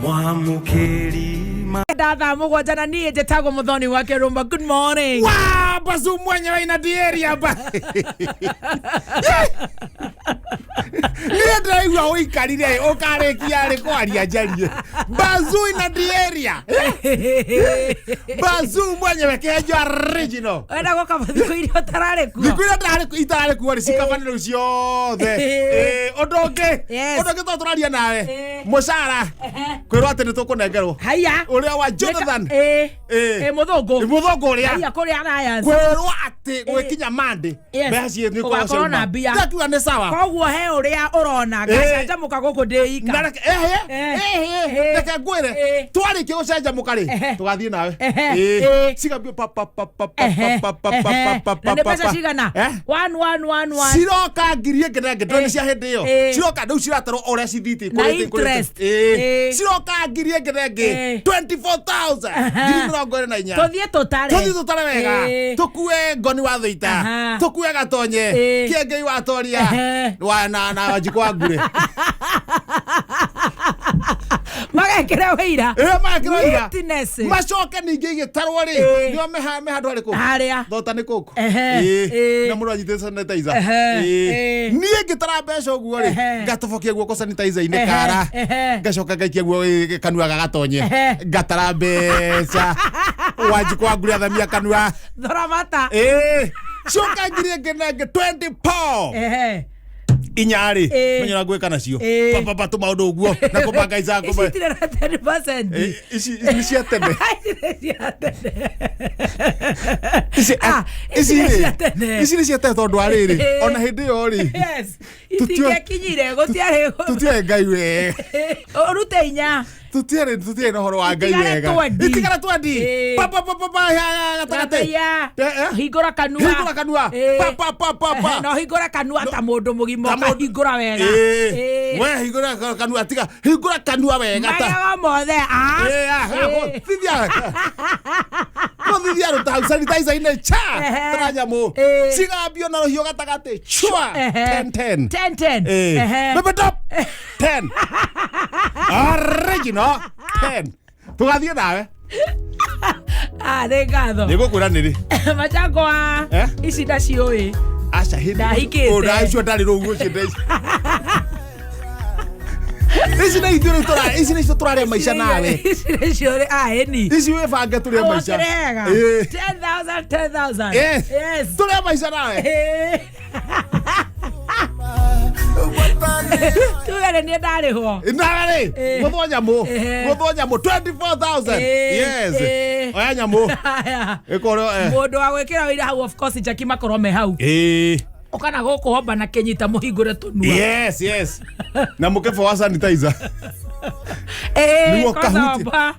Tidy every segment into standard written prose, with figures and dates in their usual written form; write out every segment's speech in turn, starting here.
Mwamũkĩri ma Thaa 7 na niĩ njĩtagwo Mũthoni wa Kĩrũmba. Good morning. Wa bazu mwenyewe ina dieri aba. Niĩ ndĩraigua ũikarire ũkarĩkia rĩ kwaria njarie. Bazu ina dieria. Bazu mwenyewe kĩhenjo original. Wenda gũkaba thikũ iria ũtararĩ kuo. Thikũ iria ndarĩ itararĩ kuo rĩ cikabane rĩu ciothe. Ũndũ ũngĩ. Ũndũ ũngĩ tondũ tũraria nawe. Mũcara. Kwĩrwo atĩ nĩ tũkũnengerwo. Haya. Ũrĩa wa Jonathan. Ĩ mũthũngũ. Mũthũngũ ũrĩa. Haya kũrĩa Alliance. Kwĩrwo atĩ gwĩkinya Monday. Mbeca ciĩ nĩ Ũgakorwo na mbia. Ndakiuga nĩ sawa. Koguo he ũrĩa ũrona ngacanjamũka gũkũ ndĩ ika. Na reke ehe ehe reke ngwĩre twarĩkia gũcanjamũka rĩ tũgathiĩ nawe. Cigambio pa pa pa pa pa pa pa pa pa pa Na nĩ pa mbeca pa. cigana? 1 1 1 1. Ciroka ngiri ĩngĩ na ĩngĩ ndũĩ nĩ cia hĩndĩ ĩyo. Ciroka rĩu ciratarwo o ũrĩa cithite Na ikũrĩte ikũrĩte. interest. Ciroka ngiri ĩngĩ na ĩngĩ 24,000 24,000. Tũthiĩ tũtare. Tũthiĩ tũtare wega. Tũkue ngoni wa thũita. Tũkue gatonye. Kĩengei wa toria. Wa na na Wanjikũ wa ngure. Magekĩra wĩira. Magekĩra wĩira. Witness. Macoke ningĩ igĩtarwo rĩ. Nĩo me handũ harĩkũ? Harĩa. Thota nĩ kũkũ. Na mũndũ anyitĩte sanitizer. Niĩ ngĩtara mbeca ũguo rĩ, ngatobokia guoko sanitizer-inĩ kara. Ngacoka ngaikia guo kanua gagatonye. Ngatara mbeca. Wanjikũ wa ngure athamia kanua. Thora mata. Coka ngiri ĩngĩ na ĩngĩ 24. Inya rĩ, menyera ngwĩka nacio. Pa pa tũmaũndũ ũguo na kũbanga icangũ. Ici itirĩ na 10%. Ici nĩ cia tene. Ici nĩ cia tene. Ici Ici ici nĩ rĩ cia tene. Ici nĩ cia tene tondũ wa rĩrĩ ona hĩndĩ ĩyo rĩ. Yes. Itingĩakinyire gũtiarĩ. Tũtiarĩ Ngai wega. Ũrute inya. Tũtiarĩ tũtiarĩ na ũhoro wa Ngai Itigare wega. twendi. Itigare twendi. Pa pa pa pa pa gatagatĩ. Gataiya. Hingũra kanua. Hingũra kanua. Pa pa pa pa pa. No hingũra kanua ta mũndũ mũgima ũkahingũra wega. We hingũra kanua tiga hingũra kanua wega ta. Magego mothe. Thithia. No thithia ruta hau sanitizer-inĩ cha. Tara nyamũ. Cigambio na rũhiũ gatagatĩ. Chua. 10 10. 10 10. Bebe top. 10. Original 10. Tũgathiĩ nawe. Nĩ ngatho. Nĩngũkwĩra nĩ rĩ. Machango wa ici ndaciũĩ. Aca hĩndĩ. Ndahikĩte. Ũcio ndarĩ rũu ũcio ndaici. Ici nĩ ithuĩ rĩu tũra ici nĩcio tũrarĩa maica nawe. Ici nĩcio rĩ ĩni. Ici wĩbange tũrĩe maica. Wakĩrega. 10,000 10,000. Yes. Yes. Tũrĩe maica nawe. Tuge nĩ niĩ ndarĩhwo. Nawe rĩ, gũthwo nyamũ. Gũthwo nyamũ 24,000. Yes. Oya nyamũ. Haya. Ĩkorwo Mũndũ wa gwĩkĩra wĩira hau of course Jackie makorwo me hau. Ũkana gũkũ homba na kĩnyita mũhingũre tũnua. Yes, yes. Na mũkebe wa sanitizer. Nĩguo kwanza kahutie. homba.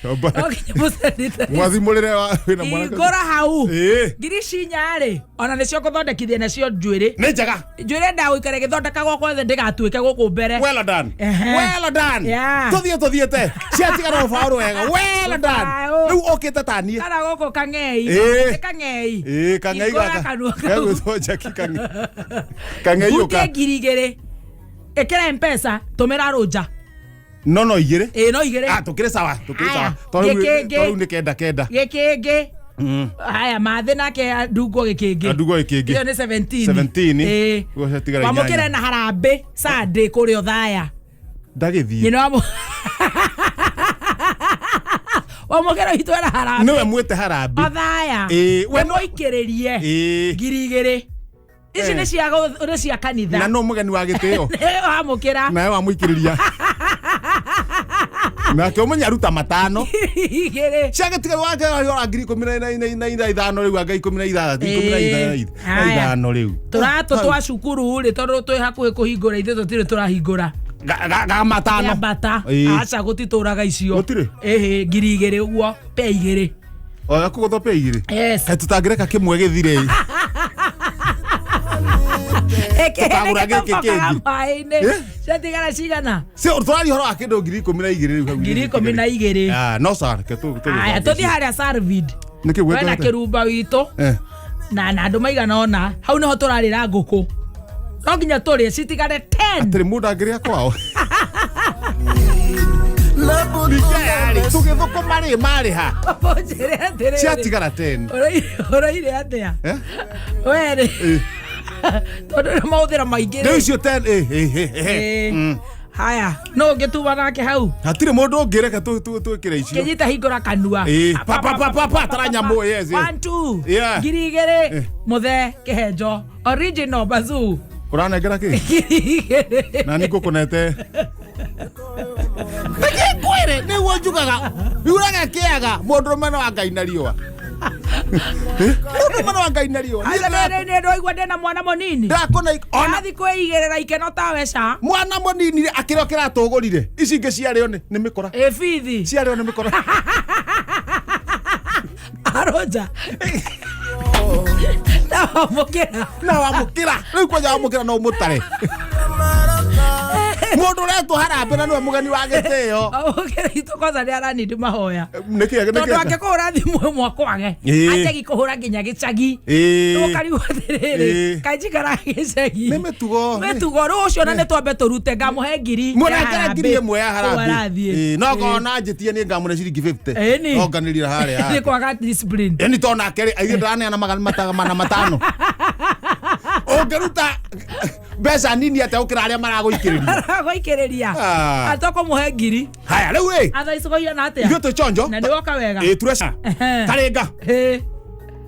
Homba. No nginya mũsanitize. Mwathimũrĩre wa wĩna mwanake. Hingũra hau. Ngiri ici inya rĩ, ona nĩcio ngũthondekithia nacio njuĩrĩ. Nĩ njega. Njuĩrĩ ndagũikara ĩgĩthondekagwo kwothe ndĩgatuĩke gũkũ mbere. Well done. Well done. Tũthiĩ tũthiĩte. Ciatigara rũbaũ rwega. Well done. Rĩu ũkĩte ta niĩ. Kana gũkũ kang'ei. Nĩ kang'ei. Kang'ei Hingũra gaka. kanua kau. Gegwĩtwo Jackie Kang'ei. Kang'ei Hutie ũka. 2,000. Ĩkĩra Mpesa, tũmĩra rũnja. No no igĩrĩ. No igĩrĩ. Tũkĩrĩ sawa, tũkĩrĩ sawa. Haya, Tondũ rĩu gĩkĩngĩ. tondũ rĩu nĩ kenda kenda. Gĩkĩngĩ. Haya mathĩ nake ndungwo gĩkĩngĩ. Ndungwo gĩkĩngĩ. Ĩyo nĩ 17. 17. Ũguo ciatigara inyanya. Wamũkĩre na harambĩ Sunday kũrĩa Othaya. Ndagĩthiĩ. Nyina wa wamũkĩra witũ ena harambĩ. Nĩwe mwĩte harambĩ. Othaya. We We mũikĩrĩrie. 2,000. Ici nĩ cia nĩ cia kanitha. Na no mũgeni wa gĩtĩo. Wamũkĩra. Nawe wamũikĩrĩria. Nake ũmenye aruta matano. Igĩrĩ. Ciagĩtigara wake wa 15 rĩu anga 16 15 rĩu. Tũratũ twa cukuru rĩ tondũ twĩ hakuhĩ kũhingũra ithuĩ tũtirĩ tũrahingũra. Ga matano. Ambata. Aca gũtitũraga icio. Gũtirĩ? Ĩhĩ 2,000 ũguo pe igĩrĩ. Oya kũgũthwo pe igĩrĩ. Yes. Kaĩ tũtangĩreka kĩmwe gĩthire. Tũkagũra gĩkĩ kĩngĩ. Maĩ-inĩ. Ciatigara cigana? Tũraria ũhoro wa kĩndũ 12,000 rĩu hau. 12,000. No sawa reke Aya tũthiĩ harĩa Sarvid. Nĩkĩ Twena gwĩtwo? kĩrumba witũ na na andũ maigana ũna hau nĩho tũrarĩra ngũkũ. No nginya tũrĩe citigare 10. Atĩrĩ mũndũ angĩrĩa kwao. Ningĩ tũgĩthũkũma rĩ marĩ ha? Ũnjĩre atĩrĩrĩ. Ciatigara 10. Ũraire atĩa? Eh? We rĩ. Tondũ nĩ mahũthĩro maingĩ Rĩu rĩ. icio 10 eh eh eh, eh. Ĩĩ. Haya, no ũngĩtuba nake hau. Hatirĩ mũndũ ũngĩreka twĩkĩre icio. Kĩnyita hingũra kanua. Ĩĩ. Pa, pa, pa, pa, pa, tara nyamũ, yes, yes. One, two. Yeah. 2000. Mũthee kĩhenjo. Original bazoo. Ũranengera kĩ? 2000. Na nĩ ngũkũnete. Reke ngwĩre nĩguo njugaga yuraga kĩaga mũndũrũme no wa Ngai na riũa. Mũndũrũme no wa Ngai na riũa. Aca nĩ nĩ ndwaigua ndĩna mwana mũnini. Ndakona ona Athi kwĩigĩrĩra ikeno tawe ca. mwana mũnini akĩrĩa kĩratũgũrire ici ingĩ ciarĩo nĩ mĩkora. Ĩ bithi. Ciarĩo nĩ mĩkora. Aroja. Na wamũkĩra. Na wamũkĩra rĩu kwanja wamũkĩra no ũmũtare. Mũndũ ũretwo harambĩ na nĩwe mũgeni wa gĩtĩo. Wamũkĩra itũ kwanza nĩ aranindi mahoya. Nĩkĩ Tondũ nĩkĩ? angĩkũhũra thimũ ĩmwe kwage. Ĩĩ. Anjagi kũhũra nginya gĩcagi. Ĩĩ. Ũkarigwo atĩrĩrĩ, Ĩĩ. kaĩ njikaraga gĩcagi. Nĩ mĩtugo. Mĩtugo rĩu ũcio na nĩ twambe tũrute ngamũhe ngiri. ya Mũnengere harambĩ. ngiri ĩmwe ya Kũu harambĩ. arathiĩ. Ĩĩ, no korwo na njĩtie niĩ ngamũne ciringi 50. Ĩni. Onganĩrire harĩa. Nĩ Harĩa. kwaga discipline. Ĩni to nake rĩ aithe ndĩraneana 500. Ũngĩruta mbeca nini atĩa gũkĩra arĩa maragũikĩrĩria. Aragũikĩrĩria. Ah. Atokũmũhe ngiri. Haya rĩu ĩ Atha icigo igana atĩa? ithuĩ twĩ chonjo. Na nĩ woka wega. Ĩ tureca. Ehe. Karĩnga. Ĩĩ.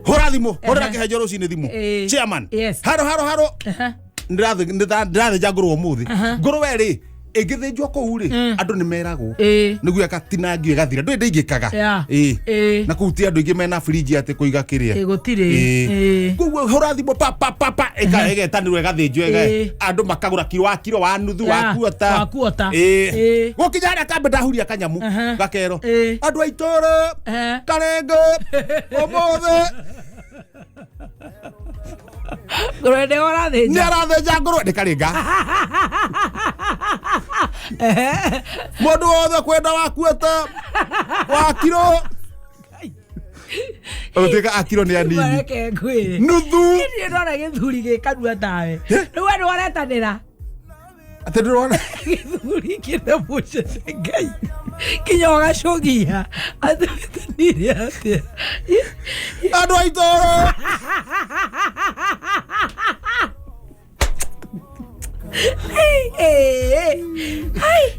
Hũra thimũ, hũrĩra Ehe. kĩhenjo rũcinĩ thimũ. Ĩĩ. Chairman. Yes. Haro haro haro. Ehe. Ndĩrathĩnja ngũrwe ũmũthĩ. Ngũrwe rĩ ĩngĩthĩnjwo kũu rĩ andũ nĩ meragwo. Ĩĩ. Nĩguo ĩgatinangio ĩgathira. Ndũĩ ndĩingĩkaga. Yeah. Ĩĩ. Ĩĩ. Na kũu ti andũ aingĩ mena fridge atĩ kũiga kĩrĩa. Ĩĩ, gũtirĩ. Ĩĩ. Ĩĩ. Koguo hũra thimũ pa pa pa pa ĩgetanĩrwo ĩgathĩnjwo Ĩĩ. andũ makagũra kiro wa kiro wa nuthu wa Yeah, kuota. wa kuota. Ĩĩ. Ĩĩ. Gũkinya harĩa kambe ndahuria kanyamũ Aha. gakerwo. Ĩĩ. Andũ a itũũra Ehe. karenge ũmũthĩ Ngũrwe nĩ nĩ ũrathĩnja. arathĩnja ngũrwe nĩ karĩnga. Mũndũ wothe kwenda wa kuota wa kiro. Ũgũtuĩka a kiro nĩ anini. Reke ngwĩre. Nuthu. Niĩ ndona gĩthuri gĩ kanua tawe. Rĩu we nĩ waretanĩra. Atĩ ndĩrona. Gĩthuri kĩna mũcece Ngai. Kinya ũgacũgia. Atĩ atĩa. Andũ a itũũra.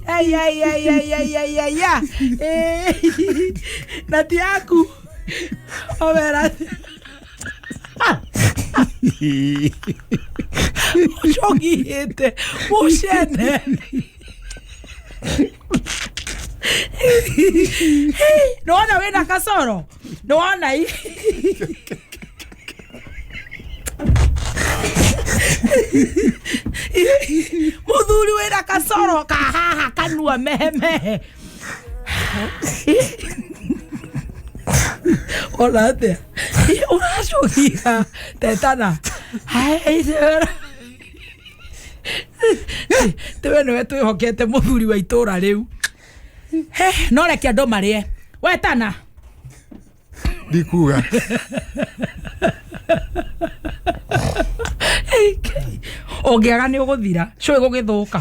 Ai, ai, ai, ai, ai, ai, ai, ai. Na ti yaku. Omera. Ũcũgihĩte. Mũcene. Nĩwona wĩna kasoro? Nĩwona i? Mũthuri wĩna kasoro kahaha kanua mehemehe. Ona atĩa? Ũracũgia tetana. Tiwe nĩwe twĩhokete mũthuri wa itũra rĩu. No reke andũ marĩe. Wetana. Ndikuga. Ũngĩaga nĩ ũgũthira. Cũĩ gũgĩthũka.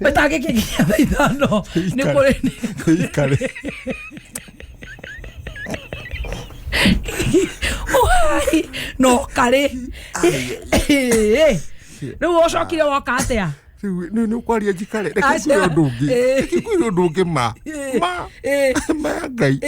Wetangĩkĩnginya thaa ithano. Nĩ kũrĩ Ikare. Wai, no karĩ. Rĩu ũcokire woka atĩa? Rĩu nĩ ũkwaria njikare. Reke Aca. ngwĩre ũndũ ũngĩ. Ĩĩ. Reke ngwĩre ũndũ ũngĩ ma. Ma. Ĩĩ. Ma ya Ngai.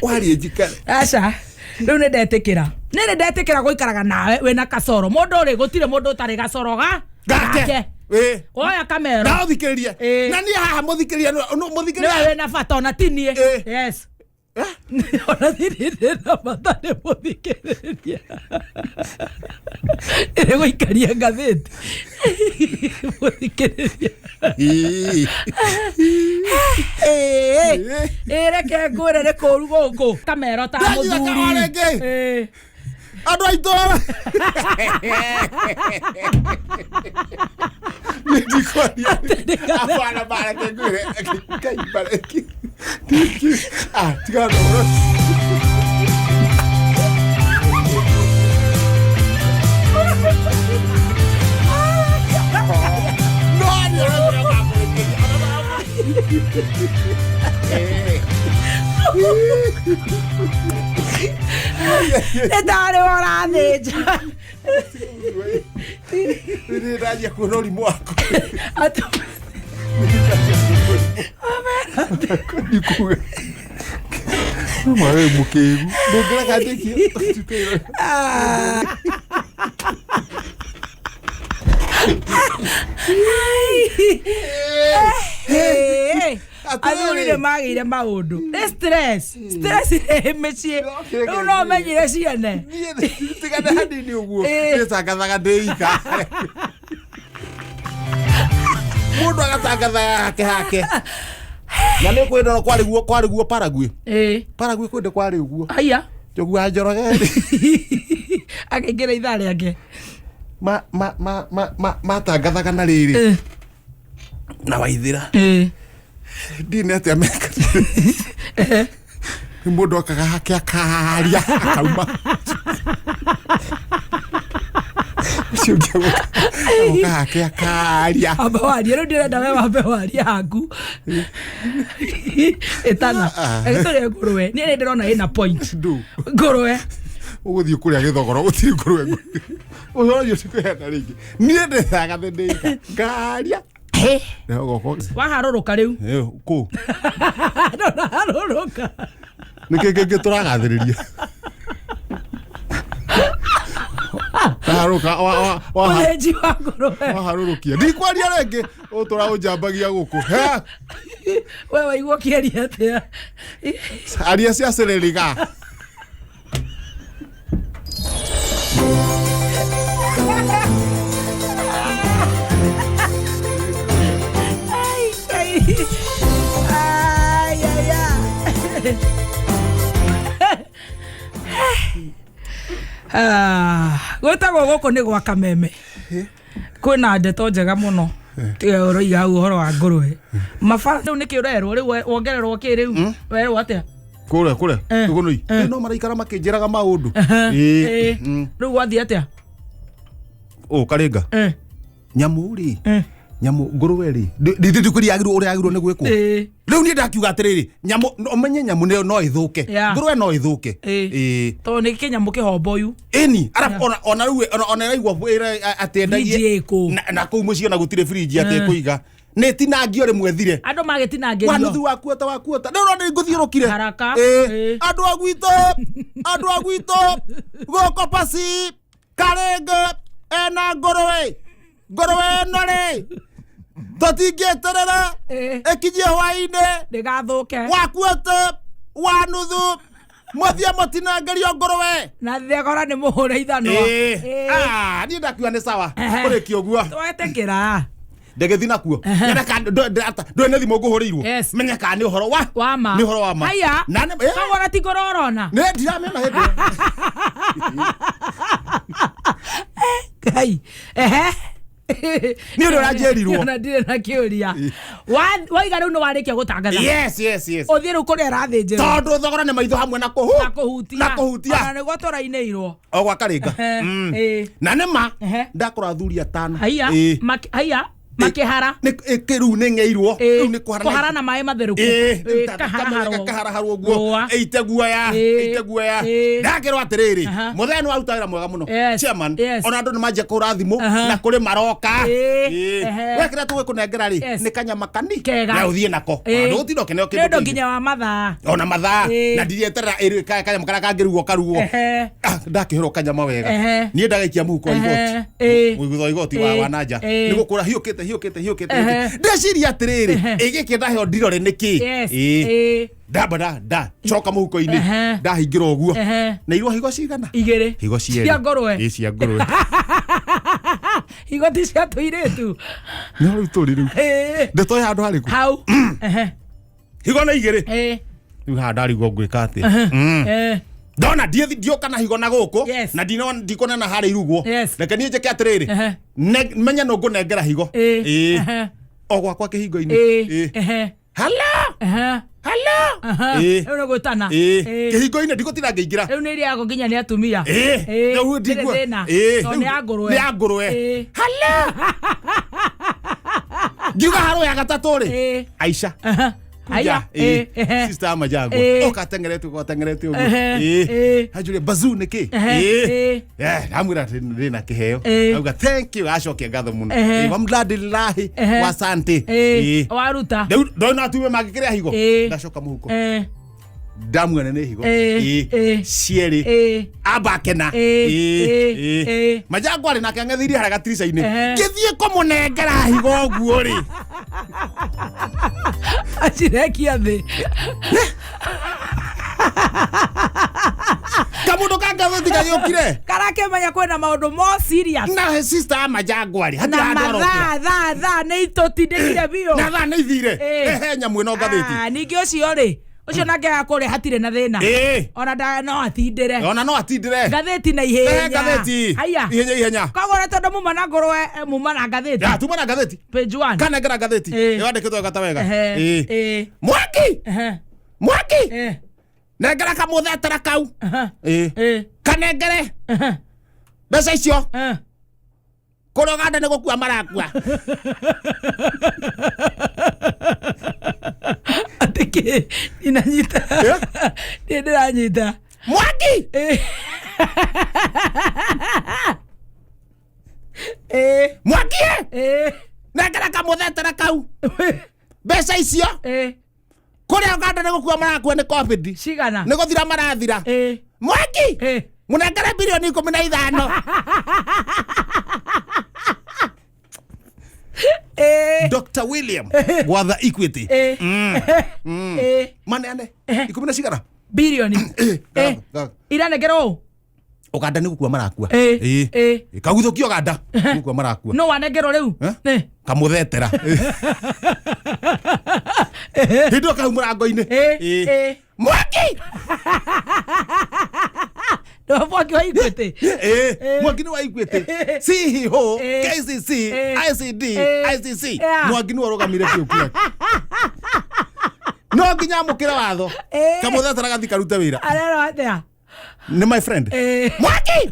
Warie njikare. Aca. Rĩu nĩ ndetĩkĩra. Nĩ nĩ ndetĩkĩra gũikaraga nawe wĩna kasoro. Mũndũ rĩ gũtirĩ mũndũ ũtarĩ gacoro ga Gake. Ĩĩ. Woya kamero. Na ũthikĩrĩrie. Ĩĩ. Na niĩ haha mũthikĩrĩria mũthikĩrĩria. Nĩwe wĩna bata ona ti niĩ. Ĩĩ. Yes. Eh? Ona ti niĩ ndĩna bata nĩ mũthikĩrĩria. Ĩrĩ gũikaria ngathĩti. Mũthikĩrĩria. Ĩĩ. Ĩĩ. Ĩĩ reke ngwĩre nĩ kũũru gũkũ. Kamero ta Ndanyita mũthuri. kahũa rĩngĩ. Ĩĩ. Andũ a itũũra. Niĩ ndikwaria. Hapana, bareke ngwĩre. Ngai bareke. Ah, tigana na ũhoro ũcio. Nĩ tarĩ we ũrathĩnja. Nĩ ndanjia kuona ũrimũ waku. Nikuga. Mwawe mũkĩgu. Ndũngĩreka njĩkie. Hey, Atĩrĩrĩ. athuri nĩ magĩire maũndũ nĩ stress stress ĩ mĩciĩ rĩu no menyire ciene Niĩ tigane hanini ũguo. Ĩĩ. Nĩtangathaga ndĩ ika. Mũndũ agatangathaga hake hake. Na nĩ kwĩndora kwarĩ guo kwarĩ guo Paraguay. Ĩĩ. Paraguay kwĩndĩ kwarĩ ũguo. Haiya. Njogu wa Njoroge. Akaingĩra ithaa rĩake. Ma ma ma ma ma matangathaga na rĩrĩ. Ĩĩ. Na waithĩra. Ĩĩ. Ndiĩ nĩ atĩa meka. Nĩ mũndũ okaga hake akaria akauma. Ũcio ũngĩ agoka agoka hake akaria. Amba warie rĩu ndĩrenda we wambe warie haku. Ĩtana. Ah. Ĩtũrĩe ngũrwe. Niĩ nĩ ndĩrona ĩna point. Ndũ. Ngũrwe. Ũgũthiĩ kũrĩa gĩthogoro gũtirĩ ngũrwe ngũrwe. Ũhoro ũcio tikũheana rĩngĩ. Niĩ ndĩthaga thĩ ndĩ ika. Ngaria. Hĩ. Na ũgoka. Waharũrũka rĩu. Eh, kũ? Ndũnaharũrũka. Nĩ kĩ kĩngĩ tũragathĩrĩria? Waharũka wa wa wa Ũthĩnji wa ngũrwe. waharũrũkia. Ndikwaria rĩngĩ ũtũra ũnjambagia gũkũ. He. We waigua ũkĩaria atĩa? Aria cia Sereriga. Ai, ai. Ai, ai, ai. Ah, gwĩtagwo gũkũ nĩ gwa kameme kwĩna ndeto njega mũno tiga ũroiga hau ũhoro wa ngũrwe maba rĩu nĩkĩ ũrerwo rĩu wongererwo kĩ rĩu werwo atĩa Kũrĩa kũrĩa Eh, Tũgũnũi. eh. No maraikara makĩnjĩraga maũndũ. Ĩĩ. Ĩĩ. Mm. rĩu gwathiĩ atĩa Ũ Karinga. Eh, Nyamũ rĩ. eh. Nyamũ ngũrwe rĩ. Ndithĩ ndikũria yagĩrĩirwo ũrĩa yagĩrĩirwo nĩ gwĩkwo. Ĩĩ. Rĩu niĩ ndakiuga atĩrĩrĩ, nyamũ ũmenye nyamũ nĩyo no ĩthũke. Yeah. Ngũrwe no ĩthũke. Ĩĩ. Ĩĩ. tondũ nĩ kĩnyamũ kĩhomboyu Ĩni, arabu ona ona rĩu ona ona ĩraigua ĩra atĩ endagie Fridge ĩkũ. na na kũu mũciĩ ona gũtirĩ fridge atĩ ĩkũiga. Nĩ ĩtinangio rĩmwe thire. andũ Wa magĩtinangĩrio nuthu wakuota wakuota. Rĩu no nĩ ngũthiũrũkire. Haraka. Ĩĩ. Ĩĩ. Andũ a gwitũ, andũ a gwitũ, gũkũ pasi, Karinga ena ngũrwe. Ngũrwe ĩno rĩ, tũtingĩeterera Ĩĩ. ĩkinyie hwaĩ-inĩ ndĩgathũke wakuota wa nuthu mũthiĩ mũtinangĩrio ngũrwe. Na thegora nĩ mũhũre ithanwa. Ĩĩ. Ĩĩ. Ah, niĩ ndakiuga nĩ sawa Ehe. kũrĩkia ũguo Twetĩkĩra. ndĩgĩthiĩ nakuo Nyone kana ndũrĩ nĩ thimũ ngũhũrĩirwo Yes. menye kana nĩ ũhoro wa Wa ma. nĩ ũhoro wa ma Haiya. na nĩ eh, Koguo ona ti ngũrwe ũrona. nĩ ndiramĩona hĩndĩ ĩyo. Ngai. Ehe. Nĩ ũrĩa ũranjĩrirwo. Ona ndirĩ na kĩũria. Waiga rĩu nĩ warĩkia gũtangatha. Yes, yes, yes. Ũthiĩ rĩu kũrĩa ĩrathĩnjĩrwo. Tondũ thogora nĩ maitho hamwe na kũhu Na kũhutia. na kũhutia Ona nĩguo tũrainĩirwo. o gwa Karinga. Ehe. Ĩĩ. Na nĩ ma Ehe. ndakora athuri atano. Haiya. Ĩĩ. Haiya. Makĩhara. Nĩ rĩu nĩ ng'eirwo. Ĩĩ. Rĩu nĩ kũhara Kũhara na maĩ matherũku. Ĩĩ, Ĩĩ, kaharaharwo. kaharaharwo guo Rũa. ĩite guoya Ĩĩ. ĩite guoya Ĩĩ. ndakĩrwo atĩrĩrĩ Aha. mũthenya nĩ waruta wĩra mwega mũno Yes, chairman yes. ona andũ nĩ manjia kũhũra thimũ Aha. na kũrĩ maroka Ĩĩ. Ĩĩ. Ehe. we kĩrĩa tũgũkũnengera rĩ Yes. nĩ kanyama kani Kega. na ũthiĩ nako Ĩĩ. ndũgũtinda ũkĩneo Nĩ kĩndũ ũndũ kĩngĩ. nginya wa mathaa. ona mathaa Ĩĩ. na ndirieterera ĩrĩ kanyama karĩa kangĩrugwo karugwo Ehe. Ah, ndakĩhũrwo kanyama wega Ehe. niĩ ndagaikia mũhuko wa Ehe. igoti Ĩĩ. mũigutho wa igoti wa Ĩĩ. wa nanja Ĩĩ. nĩ gũkũra hiũkĩte hiũkĩte hiũkĩte Ehe. hiũkĩte ndeciria atĩrĩrĩ Ehe. ĩgĩkĩ ndaheo ndirore nĩkĩ Yes. Ĩĩ. Ĩĩ. ndamba nda nda coka mũhuko-inĩ Ehe. ndahingĩra ũguo Ehe. na irwo higo cigana Igĩrĩ. higo cierĩ Cia ngũrwe. Ĩĩ, cia ngũrwe Higo ti cia tũirĩtu. nĩ rĩu tũrĩ rĩu Ĩĩ. ndeto ya handũ harĩkũ Hau. Ehe. higo nĩ igĩrĩ Ĩĩ. rĩu haha ndarigwo ngwĩka atĩa Mm. Ĩĩ. ndona ndioka na higo na gũkũ Yes. na ndikuona na harĩa irugwo Yes. reke niĩ njĩke atĩrĩrĩ Ehe. Menye nũ ngũnengera higo Ĩĩ. Ĩĩ. Ehe. o gwakwa kĩhingo-inĩ Ĩĩ. Ĩĩ. Ehe. Hello? Ehe. Hello? Aha. Ĩĩ. Rĩu nĩ gwĩtana. Ĩĩ. Ĩĩ. Kĩhingo-inĩ ndigũtinda ngĩingĩra Rĩu nĩ irĩagwo nginya nĩ atumia. Ĩĩ. Ĩĩ. Rĩu Ndĩrĩ ndingua- thĩna. Ĩĩ. Tondũ Rĩu nĩ ya ngũrwe. nĩ ya ngũrwe. Ĩĩ. Hello? Ngiuga harũ ya gatatũ rĩ Ĩĩ. Aisha Aha. Kuja. Haya. Ĩĩ. Ehe. Sister wa Majangwa. Ĩĩ. Oka atengerete ũguo atengerete ũguo. Ehe. Ĩĩ. Ĩĩ. Anjũria bazoo nĩ kĩ? Ehe. Ĩĩ. Ĩĩ. Eh, ndamwĩra atĩ ndĩ na kĩheo. Ĩĩ. Auga thank you acokia ngatho mũno. Ehe. Ĩĩ, wamdadillahi Ehe. wasante. Ĩĩ. Ĩĩ. Waruta. Rĩu ndona atume mangĩkĩrĩa higo. Ĩĩ. Ndacoka mũhuko. Eh. Ndamuona nĩ higo. Ĩĩ. Ĩĩ. Ĩĩ. Cierĩ. Ĩĩ. Amba akena. Ĩĩ. Ĩĩ. Ĩĩ. Ĩĩ. Ĩĩ. Majangwa arĩ nake ang'etheirie harĩa gatirica-inĩ. Ehe. Ngĩthiĩ kũmũnengera higo ũguo rĩ. Acirekia thĩ. Kamũndũ ka ngathĩti gagĩũkire. Karakĩmenya kwĩna maũndũ more serious. Na sister wa Majangwa rĩ. Hatirĩ Na handũ arokĩra. mathaa thaa thaa nĩ itũtindĩkire biũ. Na thaa nĩ ithire. Ĩĩ. Ehe nyamũ ĩno ngathĩti. Ah, ningĩ ũcio rĩ ũcio nake akũrĩa hatirĩ na thĩna. Ĩĩ. Ona no atindĩre. Ona no atindĩre. Ngathĩti na Ehe ihenya. ngathĩti. Haya. Ihenya ihenya. Koguo nĩ tondũ muma na ngũrwe muma na ngathĩti. Ya tuma na ngathĩti. Page 1. Kanengera ngathĩti. Ĩĩ. Ĩwandĩkĩtwo wega ta wega. Ehe. Ĩĩ. Ĩĩ. Mwaki. Ehe. Mwaki. Ĩĩ. Nengera kamũthetera kau. Ehe. Ĩĩ. Ĩĩ. Kanengere Ehe. mbeca icio. Eh. Kũrĩa Uganda nĩ gũkua marakua. Atĩ kĩ? Ndinanyita. Niĩ ndĩranyita. Mwaki. Ĩĩ. Ĩĩ. Mwaki. Ĩĩ. Nengera kamũthetera kau. Mbeca icio. Ĩĩ. Kũrĩa Uganda nĩ gũkua marakua nĩ COVID. Cigana. Nĩ gũthira marathira. Ĩĩ. Mwaki. Ĩĩ. Mũnengere bilioni 15. Ĩĩ. Dr. William gwatha Equity. Ĩĩ. Ĩĩ. Maneane ikũmi na cigana. Bilioni. Ĩĩ, Ĩĩ. gaga. Iranengerwo ũ? Uganda nĩ gũkua marakua. Ĩĩ. Ĩĩ. Ĩĩ. Kaguthũkia Uganda nĩ gũkua marakua. No wanengerwo rĩu? Eh? Ĩĩ. Kamũthetera. Hĩndĩ ĩyo kau mũrango-inĩ. Ĩĩ. Ĩĩ. Ĩĩ. Mwaki. Nĩ mwaki wa Equity. Ĩĩ. Mwaki nĩ wa Equity. CEO, Ĩĩ. KCC, Ĩĩ. ICD, Ĩĩ. ICC. Yeah. Mwangi nĩwe ũrũgamire kĩu kĩake. No nginya amũkĩre watho. Ĩĩ. Kamũthetera gathi karute wĩra. Arerwo atĩa? Nĩ my friend. Ĩĩ. Mwaki.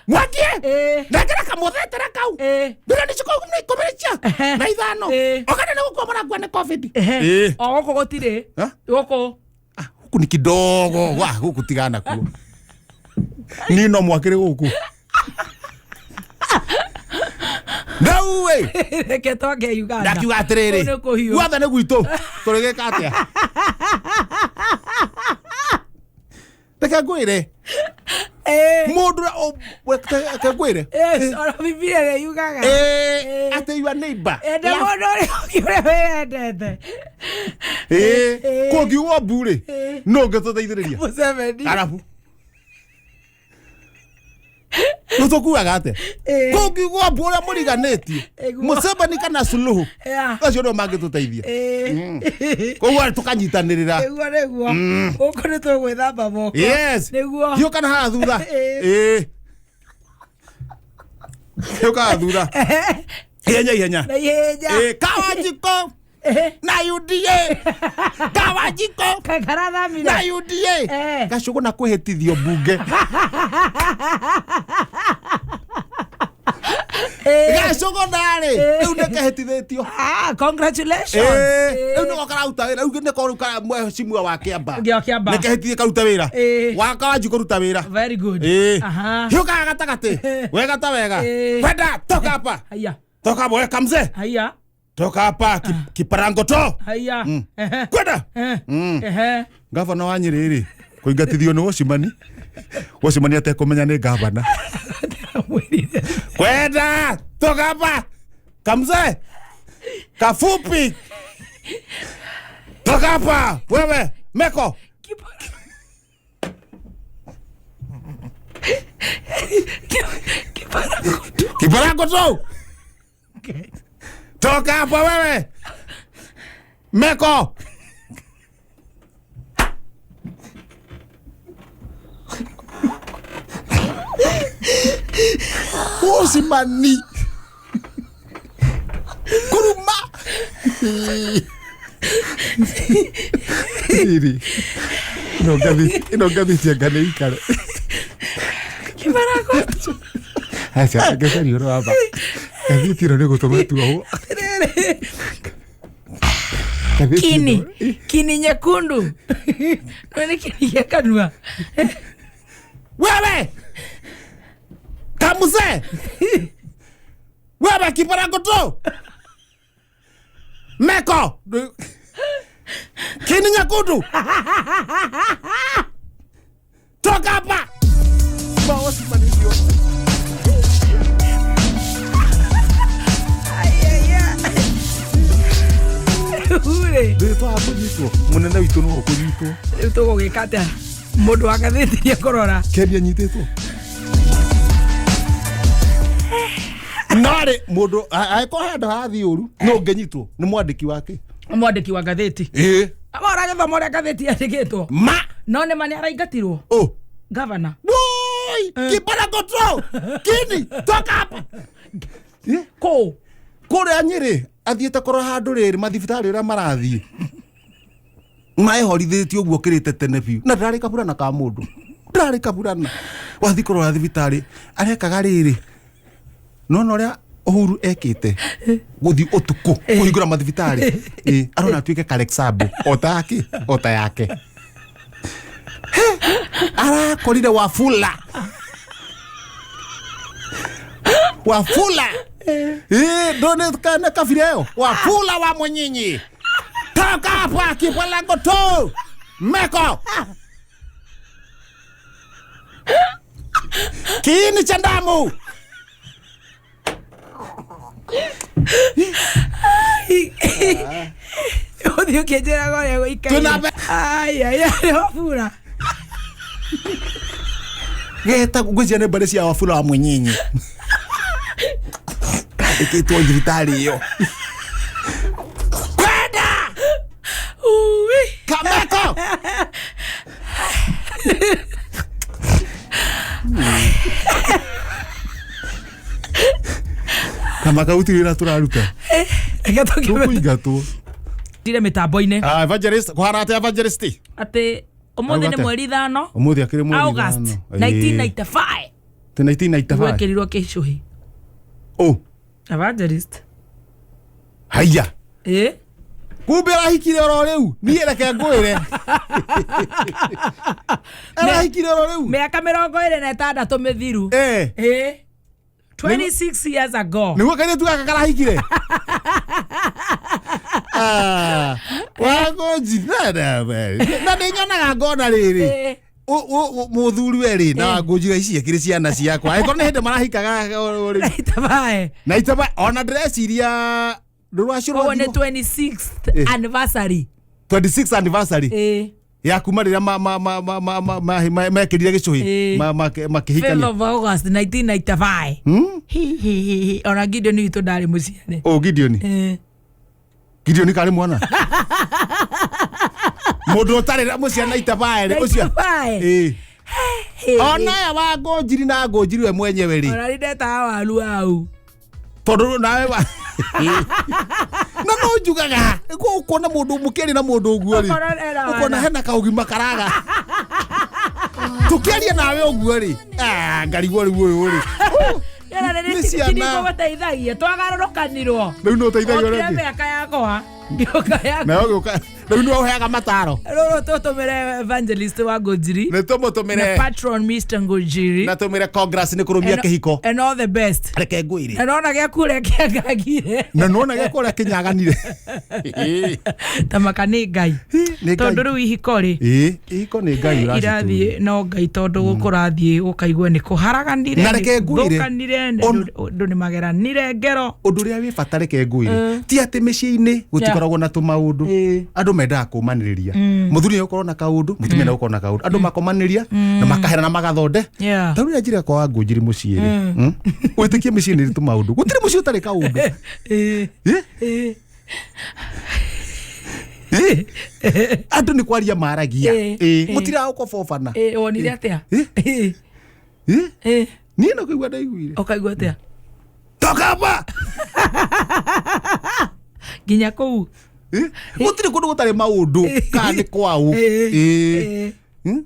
Mwaki. Ĩĩ. Nengera kamũthetera kau. Ĩĩ. Bilioni ikũmi cia Ehe. na ithano. Ĩĩ. Uganda nĩ gũkua marakua nĩ COVID. Ehe. Ĩĩ. O gũkũ gũtirĩ. Ha? Gũkũ. Ah, huku ni kidogo wa huku tigana kuo ni no mwakire guku ndau we Reke twake Uganda. ndakiuga atiriri Kũu nĩ kũhiũ. guothe nĩ gwitũ tũrĩgĩka atĩa reke ngwĩre Ĩĩ. mũndũ reke ngwĩre Yes, ona Bibilia nĩ yugaga. Ĩĩ, atĩ your neighbor Enda mũndũ ũrĩa ũngĩ ũrĩa wĩyendete. Ĩĩ, Ĩĩ. kũngiugwo mbu rĩ Ĩĩ. no ngĩtũteithĩrĩria Museveni. arabu nĩtũkuaga atĩa Ĩĩ. kũngiugwo mbu ũrĩa mũriganĩtie Ĩguo. Museveni kana Suluhu Yeah. acio nĩo mangĩtũteithia Ĩĩ. koguo tũkanyitanĩrĩra Nĩguo nĩguo. Gũkũ nĩ tũgwĩthamba moko. yes Nĩguo. hiũka na haha thutha Ĩĩ. Ĩĩ. hiũka haha thutha ihenya ihenya Na ihenya. Ĩĩ, Kawanjiko Ĩĩ. na UDA Kawanjiko Karathamire. na UDA Eh. Gacũgũ na kwĩhĩtithio mbunge Ĩĩ. Gacũgũ narĩ Eh. rĩu nĩkehĩtithĩtio Ah, congratulations. Ĩĩ, rĩu nĩko kararuta wĩra rĩu nĩko rĩu mheshimiwa wa Kĩamba Gĩa Kĩamba. nĩkehĩtithie karuta wĩra Ĩĩ. wa Kawanjikũ ruta wĩra Very good. Ĩĩ. Aha. hiũkaga gatagatĩ wega ta wega Ĩĩ. kwenda toka hapa Haya. toka hapa we kamze Haya. toka hapa kiparango to Haya. Ehe. kwenda Ehe. Ehe. gavana wa Nyĩrĩ rĩ kũingatithio nĩ Wocimani Wocimani atekũmenya nĩ gavana Ndĩramwĩrire. kwenda toka hapa kamze kafupi toka hapa wewe meko Kiparango tu. kiparango tu toka hapa wewe meko Wocimani kuruma riri ĩno ngathĩti anga nĩ ikare Kiparango tu. aca ngecaria ũhoro wa ma ngathĩti ĩno nĩ gũtũma tuohwo Atĩrĩrĩ. Ngathĩti Kini ĩno. kini nyekundu no nĩ kini gĩa kanua. Wewe kamuse, wewe kiparangoto meko kini nyakundu, toka hapa. Mawasimamisio. Rĩu-rĩ, Twakũnyitwo mũnene witũ no ũkũnyitwo. Rĩu tũgũgĩka atĩa? Mũndũ wa ngathĩti nĩ ekũrora. Kendi anyitĩtwo narĩ mũndũ angĩkorwo handũ harathiĩ ũru no ũngĩnyitwo nĩ mwandĩki wake. Mwandĩki wa ngathĩti. Ĩĩ. Ama ũragĩthoma ũrĩa ngathĩti yandĩkĩtwo. Ma. No nĩ ma nĩ araingatirwo. Oh. Gavana. Woi, kipara control kini toka hapa. Eh? Kũ? Kũrĩa Nyĩrĩ athiĩte kũrora handũ rĩrĩ mathibitarĩ ũrĩa marathiĩ maehorithĩtie ũguo kĩrĩte tene biũ na ndarĩ kaburana ka mũndũ, ndarĩ kaburana. Wathiĩ kũrora thibitarĩ arekaga rĩrĩ nona ũrĩa Uhuru ekĩte gũthiĩ ũtukũ kũhingũra mathibitarĩ. Ĩ, arona atuĩke Kalexambo o take o ta yake. He, arakorire Wafula. Wafula. Eh, ndone kana kabira ĩyo Wafula wa Mũnyinyi, toka hapa kipalango tu meko kiini cha damu. Ũthiĩ ũkĩnjĩraga ũrĩa gũikaire. Twĩna Ai, ai, ai, Wafula. Geta ngwĩciria nĩ mbarĩ cia Wafula wa Mũnyinyi kandĩkĩtwo thibitarĩ ĩyo kwenda. Ui. Kameko. Kamaka gũtirĩ wĩra tũraruta. Reke tũkĩme- Tũkũingatwo. Ndire mĩtambo-inĩ. Ah, evangelist kũhana atĩa evangelist? Atĩ ũmũthĩ nĩ Auga atĩa? mweri 5. Ũmũthĩ akĩrĩ mweri August ithano. 1995. Ĩĩ, 1995. Gwekĩrirwo kĩcũhĩ. Oh. Evangelist. Haiya. Ĩ. Kumbe arahikire oro rĩu. Niĩ reke ngwĩre, arahikire oro rĩu. Mĩaka 26 mĩthiru. Eh. Ĩ. 26 years ago. Nĩguo kairĩtu gaka karahikire. Ah, wangũnjithana na nĩ nyonaga ngona rĩrĩ. Ĩ. Mũthuri we rĩ na wangũnjira ici akĩrĩ ciana ciakwa angĩkorwo nĩ hĩndĩ marahikaga o rĩu. Itabae. Na itaba ona ndĩreciria rũracio Koguo nĩ rwathirwo. 26th Eh. anniversary. 26th anniversary Ĩ. ya kuma rĩrĩa mekĩrire gĩcũhĩ. Ĩ. 5th Makĩhikania. of August 1995. Hi, hi, hi, hi. Ona Gideon witũ ndarĩ mũciare. O Gideon. Ĩ. Gideon karĩ mwana mũndũ ũtarĩ na mũciana itabae ũcio. 95. Ĩ. Ĩ. Ona aya wa ngũnjiri na ngũnjiri we mwenyewe rĩ. Ona nĩ ndetaga waru au. Tondũ nawe na no njugaga ũkuona mũndũ mũkĩaria na mũndũ ũguo rĩ, Ũkona ena ũkona wana. hena kaũgima karaga tũkĩaria nawe ũguo rĩ. Ah, ngarigwo rĩu ũyũ rĩ. Yara Nĩ nĩ ciana. gũteithagia twagarũrũkanirwo. Rĩu nĩ ũteithagia Okire ũrĩa ũngĩ. mĩaka yakwa ngĩũka yakwa. Nawe ũgĩũka rĩu nĩwe ũheaga mataro. Rũrũ tũtũmĩre evangelist wa Ngũnjiri Nĩ na tũmũtũmĩre patron Mr Ngũnjiri. Na tũmĩre congrats nĩ kũrũmia kĩhiko. And all the best. Reke ngwĩre. Na nona gĩaku ũrĩa kĩangangire. Na nona gĩakwa ũrĩa kĩnyaganire. Tamaka nĩ Ngai. Nĩ Ngai. Tondũ rĩu ihiko rĩ Ĩ, ihiko nĩ Ngai ũracitũria. Irathiĩ no Ngai tondũ kũrathiĩ ũkaigua nĩ kũharaganire, Na reke nĩ ngwĩre, gũthũkanire, andũ nĩ mageranire ngero. Ũndũ ũrĩa wĩ bata reke ngwĩre ti atĩ mĩciĩ-inĩ gũtikoragwo na tũmaũndũ. Ĩ. Andũ mendaga kũmanĩrĩria. Mũthuri nĩ gũkorwo na kaũndũ, mũtumia nĩ gũkorwo na kaũndũ, andũ makomanĩria na makaherana magathonde. Yeah. Ta rĩu njĩra kwa ngũnjiri mũciĩ rĩ, wĩtĩkie mĩciĩ nĩ ĩrĩ tũmaũndũ, gũtirĩ mũciĩ ũtarĩ kaũndũ. Ĩ. Ĩ? Ĩ. Ĩ? Andũ nĩ kwaria maragia. Ĩ. Ĩ, Ĩ. mũtiragũkobobana. Ĩ, wonire atĩa? Ĩ? Ĩ. Ĩ? Ĩ. Niĩ no kũigua ndaiguire Ũkaigua atĩa? Toka hapa. Nginya kũu. Ĩ? Gũtirĩ kũndũ gũtarĩ maũndũ kana nĩ kwaũ. Ĩ. Ĩ. Ĩ.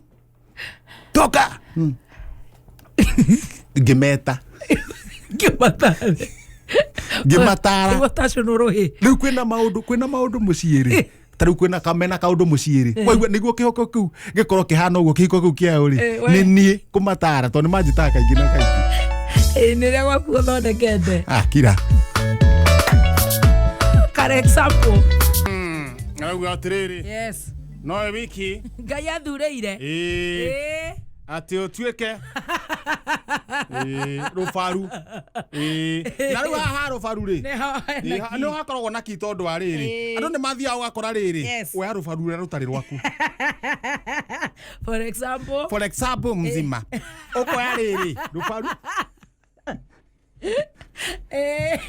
Toka. Ngĩmeta. Ngĩmatara. Ngĩmatara. Nĩguo tacũnwo rũhĩ. Rĩu kwĩna maũndũ mũciĩ rĩ. Ta rĩu kwĩna kamena kaũndũ mũciĩ rĩ, waigua nĩguo kĩhoko kĩu gĩkorwo kĩhana ũguo, kĩhiko kĩu kĩao rĩ, Eh, we. nĩ niĩ kũmatara tondũ nĩ manjĩtaga kaingĩ na kaingĩ. Ĩ, nĩ rĩa gwaku ũthondekete. Ah, kira. Kare example. Arauga atĩrĩrĩ, Yes. nowe wiki. Ngai athurĩire. Ĩĩ. Ĩ. Atĩ ũtuĩke, ĩĩ, rũbaru. Ĩĩ. Na rĩu haha rũbaru rĩ, Nĩho hena Ĩĩ, key. nĩho hakoragwo na ki tondũ wa rĩrĩ, Ĩĩ. andũ nĩ mathiaga ũgakora rĩrĩ, Yes. oya rũbaru rũrĩa rũtarĩ rwaku. For example. For example, mzima ũkoya rĩrĩ rũbaru. Eh.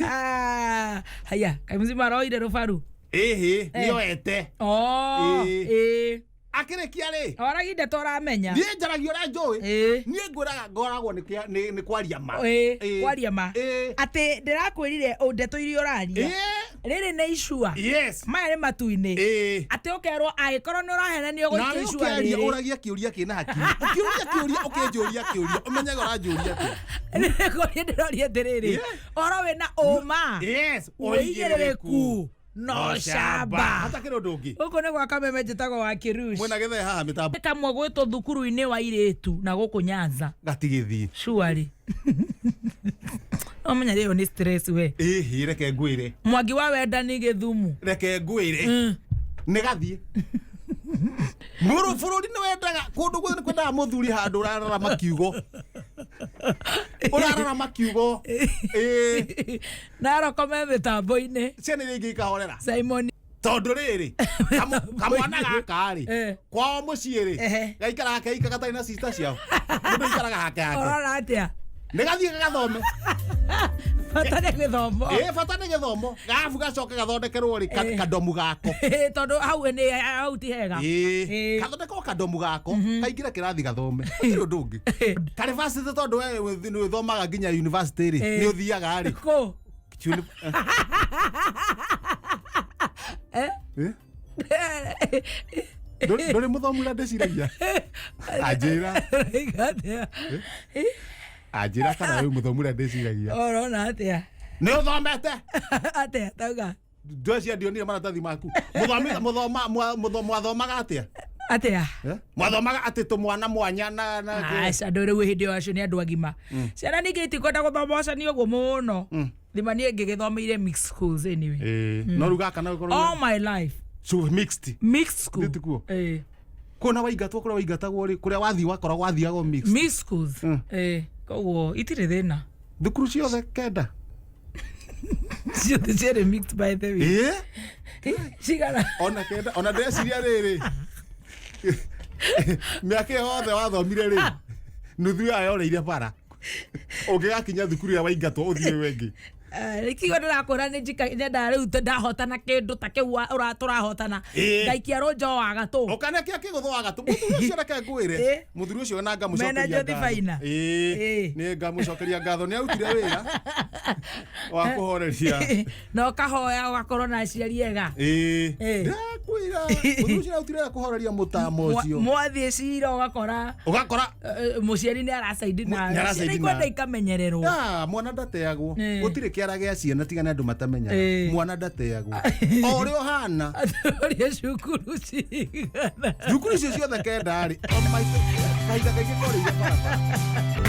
Ah, haya, kaĩ mzima aroire rũbaru? Ĩhĩ, nĩoete. Oh, Ĩĩ. ĩĩ. Akĩrĩkia rĩ, Oragia ndeto ũramenya. Niĩ njaragia ũrĩa njũĩ. Ĩĩ. Niĩ ngwĩraga ngoragwo nĩ kwaria ma. Ĩĩ, Ĩĩ. kwaria ma. Ĩĩ. Atĩ ndĩrakwĩrire o ndeto iria ũraria. Ĩĩ. Rĩrĩ nĩ icua. Yes. Maya nĩ matu-inĩ. Ĩĩ. Atĩ ũkerwo angĩkorwo nĩ ũrahenania Nawe ũgũikia icua ũkĩaria rĩrĩ. ũragia kĩũria kĩna hakiri, ũkĩũria kĩũria, ũkĩnjũria kĩũria, ũmenyage ũranjũria atĩa. Nĩkũria ndĩroria atĩrĩrĩ. Yeah. Ũhoro wĩna ũma. Yes. Ũigĩrĩrĩku. No camba. Hatakĩrĩ ũndũ ũngĩ. Gũkũ nĩ gwa Kameme, njĩtagwo wa Kĩrush. Mwĩna gĩthee haha mĩtambo. Kamwe gwĩtwo thukuru-inĩ wa irĩtu na gũkũ Nyanza. Gatigĩthiĩ. Surely. Omenya rĩo nĩ stress we. Ĩhĩ, reke ngwĩre. Mwangi wa Wendani Gĩthumu. Reke ngwĩre, nĩ gathiĩ mũrũ bũrũri nĩ wendaga kũndũ guothe nĩ kwendaga mũthuri handũ ũrararama kiugo, ũrararama kiugo. Ĩĩ. Narokome mĩtambo-inĩ. Ciana iria ingĩ ikahorera. Simon. Tondũ rĩrĩ, kamwana gaka rĩ, Eh. kwao mũciĩ rĩ, Ehe. gaikaraga keika gatarĩ na sister ciao, mũndũ aikaraga hake hake. Ũrona atĩa? Nĩ gathiĩ gagathome. Bata nĩ gĩthomo. Ĩ, bata nĩ gĩthomo, gabu gacoke gathondekerwo rĩ, Eh. kadomu gako. Tondũ hau nĩ hau ti hega. Ĩĩ. Ĩĩ. Gathondekwo kadomu gako, kaingĩre kĩrathi gathome, gũtirĩ ũndũ ũngĩ. Karĩ varsity, tondũ we nĩ ũthomaga nginya university rĩ, Ĩĩ. nĩ ũthiaga rĩ. Kũ? Eh? Eh? Ndũrĩ mũthomu ũrĩa ndĩciragia, anjĩra. Ũroiga atĩa? Anjĩra kana wĩ mũthomu ũrĩa ndĩciragia. Ũrona atĩa? Nĩ ũthomete. Atĩa tauga? Ndweciria ndionire maratathi maku. Mũthoma mwathomaga atĩa? Atĩa? Eh? Mwathomaga atĩ tũmwana mwanya na Aca, andũ rĩu hĩndĩ ĩyo acio nĩ andũ agima. Ciana ningĩ itikwenda gũthoma ũcani ũguo mũno. Thima niĩ ngĩgĩthomeire mixed schools anyway. Ĩĩ, no rĩu gaka no gĩkorwo All my life. So mixed. Mixed school. Ndĩ tikuo? Ĩĩ. Kuona waingatwo kũrĩa waingatagwo rĩ, kũrĩa wathiĩ wakora gwathiagwo mixed. Mixed schools. Ĩĩ. Koguo itirĩ thĩna. Thukuru ciothe kenda. Ciothe ciarĩ mixed, by the way. Ĩĩ. Cigana? Ona kenda, ona ndĩreciria rĩrĩ, mĩaka ĩyo yothe wathomire rĩ, nuthu yayo yoreire bara ũngĩgakinya thukuru ĩrĩa waingatwo ũthiĩ wengĩ. Kigo ndĩrakwĩra nĩ njika nyendaga rĩu ndahotana kĩndũ ta kĩu tũrahotana. Ĩĩ. Ngaikia rũnjo wa gatũ. Ũkanekia kĩgũthũ wa gatũ mũthuri ũcio, reke ngwĩre. Ĩĩ. Mũthuri ũcio na Mena ngamũcokeria Jyoti ngatho. Faina. Ĩĩ. Ĩĩ. Nĩ ngamũcokeria ngatho, nĩ arutire wĩra wa kũhoreria. Na ũkahoya ũgakorwo na aciari ega. Ĩĩ. Ĩĩ. Ndĩrakwĩra mũthuri ũcio arutire wĩra kũhoreria mũtamo ũcio. Mwathiĩ cira ũgakora Ũgakora mũciari nĩ aracaidi Nĩ nawe. aracaidi Ciana ikwenda nawe. ikamenyererwo. Ah, mwana ndateagwo. Ĩĩ. Gũtirĩ kĩara gĩa ciana tiga nĩ andũ matamenyaga. Ĩĩ. Mwana ndateagwo o ũrĩa ũhana. Ũria cukuru cigana. Thukuru icio ciothe kenda rĩ, o maita- kahinda kaingĩ korĩire barabara.